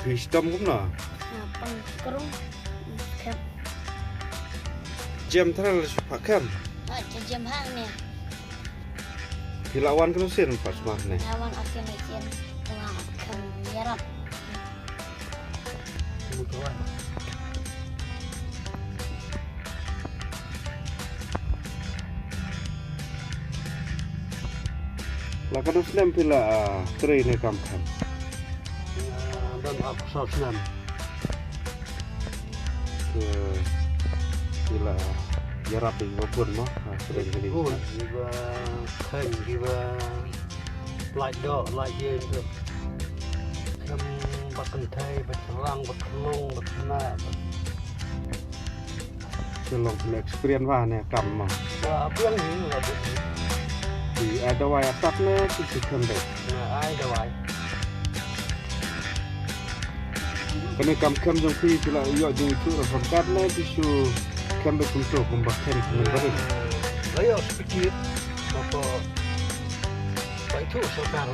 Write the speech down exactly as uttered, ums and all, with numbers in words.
Phi shitom kumno? Nga pang krung. Khem. Jem thrang la shu phah khem. Ha, jem hangne. Phi la wan kano sien pat smat ne? Nga wan arsien ne sien. Nga khem ïarap. La katno snem phi la, ah, trei ne kam khem? Ah, don arphew saw snem. Te phi la ïarap ïa kiba bun mo, ah, sdang kine. Bun, kiba khem, kiba lait doh, lait ïing tu. Khem ba kynthei, ba shynrang, ba khyllung, ba khynnah, ba Te long phi la experience bha ne kam mo? Ba biang hi, ba biang hi. Phi ai dawai asap ne phi shu khem beit? Nga ai dawai. Kane kam khem jong phi, phi la ïoh jingithuh na sorkar ne phi shu khem beit kumto kumba khem kumba rit? La ïoh shu kit. Ba ko ba ithuh sorkar.